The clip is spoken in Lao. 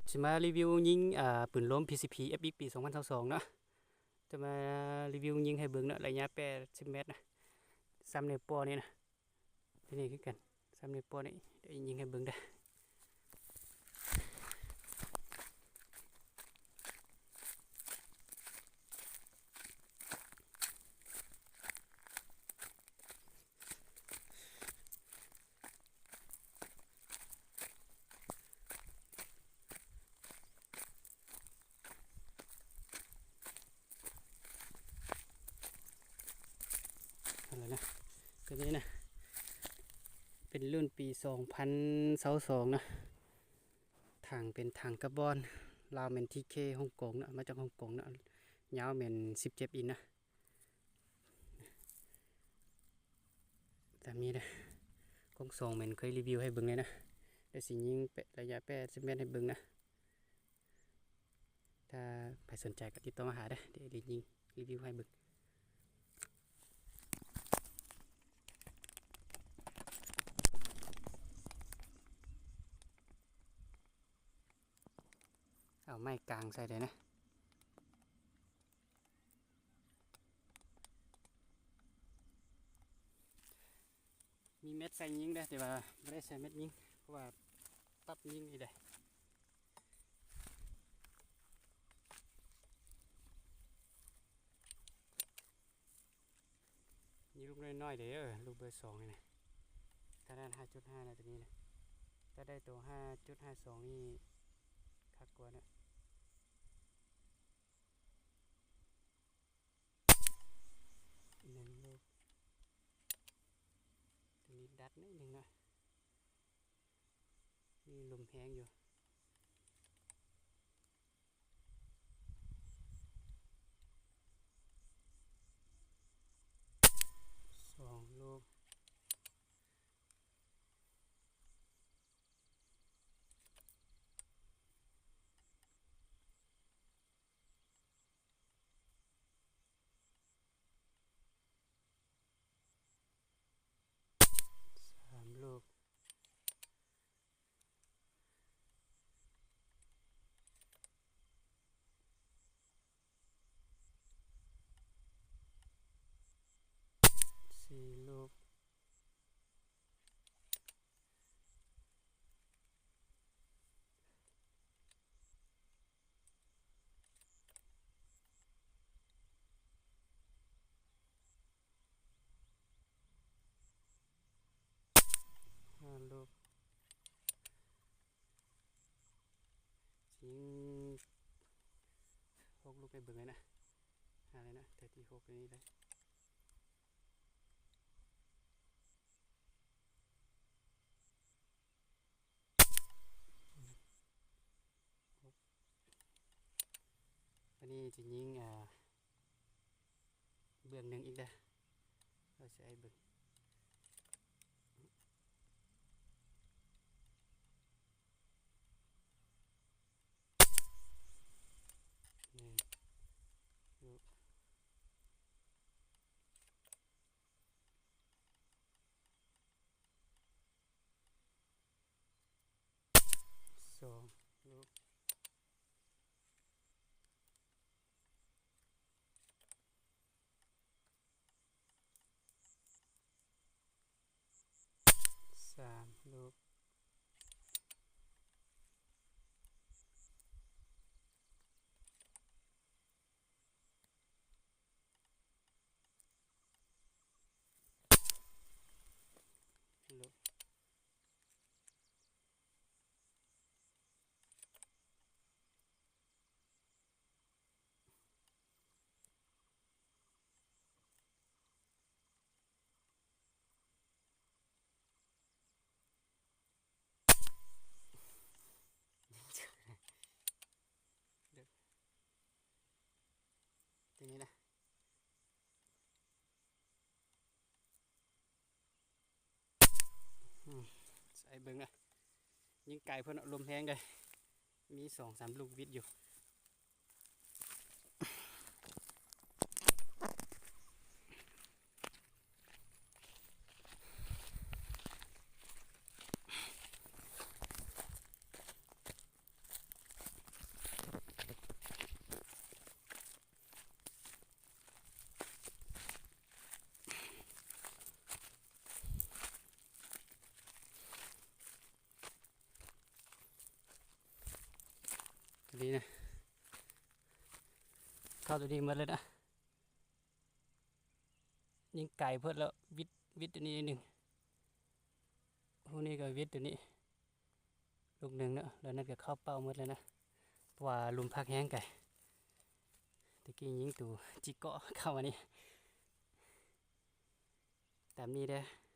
ຊິມາຣີວິວຍິງ ອ່າ ປືນລົມ ພີຊີພີ ເອັຟເອັກ ປີສອງພັນຊາວສອງເນາະ. ຈະມາຣີວິວຍິງໃຫ້ເບິ່ງເນາະ ໄລຍະແປດສິບແມັດນະ ຊ້ຳນິ້ວໂປ້ນີ້ນະ. ຕົວນີ້ຄືກັນ ຊ້ຳນິ້ວໂປ້ນີ້ ດຽວຍິງໃຫ້ເບິ່ງເດີ້. ເອົາລະນະ ຕົວນີ້ນະ ເປັນລຸ້ນປີສອງພັນຊາວສອງນະ. ຖັງເປັນຖັງກາບອນ ລາວແມ່ນ ທີເຄ ຮົງກົງເນາະ ມາຈາກຮົງກົງເນາະ. ຍາວແມ່ນສິບເຈັດອິນນະ. ຕາມນີ້ເດີ້ ກ້ອງສອງແມ່ນເຄີຍຣີວິວໃຫ້ເບິ່ງແລ້ວນະ. ດຽວຊິຍິງໄລຍະແປດສິບແມັດໃຫ້ເບິ່ງນະ. ຖ້າໃຜສົນໃຈກໍຕິດຕໍ່ມາຫາເດີ້ ດຽວຊິຍິງຣີວິວໃຫ້ເບິ່ງ. ເອົາໄມ້ກາງໃສ່ເລີຍນະ. ມີແມັດໃສ່ຍິງເດ້ ແຕ່ວ່າບໍ່ໄດ້ໃສ່ແມັດຍິງ ເພາະວ່າປັບຍິງອີກເດ້. ນີ້ລູກນ້ອຍໆເດີ້ ລູກເບີສອງນີ້ນະ. ຖ້ານັ້ນຫ້າຈຸດຫ້ານະ ຕົວນີ້ນະ. ຖ້າໄດ້ໂຕຫ້າຈຸດຫ້າສອງນີ້ຄັກກວ່ານະ. ໜຶ່ງລູກ ຕົວນີ້ດັດໜ້ອຍໜຶ່ງນະ. ນີ້ລົມແຮງຢູ່. ສອງລູກ. ສາມລູກ. ສີ່ລູກ. ຫ້າລູກ. ຍິງຫົກລູກໃຫ້ເບິ່ງເລີຍນະ. ຫາເລີຍນະ ເທື່ອທີຫົກນີ້ເລີຍ. ບາດນີ້ຈະຍິງ ອ່າ ເບື້ອງໜຶ່ງອີກເດີ້ ເອົາໃສ່ໃຫ້ເບິ່ງ. ໜຶ່ງ ສອງລູກ. ສາມລູກ. ຕົວນີ້ນະ ອືມ ໃສ່ເບິ່ງນະ ຍິງໄກພຸ້ນເນາະ ລົມແຮງເດ້. ມີສອງສາມລູກວິດຢູ່. ເ ນີ້ນະ ເຂົ້າໂຕນີ້ໝົດເລີຍນະ. ຍິງໄກໂພດແລ້ວ ວິດ ວິດໂຕນີ້ໜຶ່ງ ຮູນີ້ກໍວິດໂຕນີ້ລູກໜຶ່ງເນາະ. ແລ້ວນັ້ນກໍເຂົ້າເປົ້າໝົດແລ້ວນະ ເພາະວ່າຫຼຸມພັກແຮງໄກ. ຕະກີ້ຍິງຕູຈິເກາະເຂົ້າມານີ້. ຕາມນີ້ເດີ້.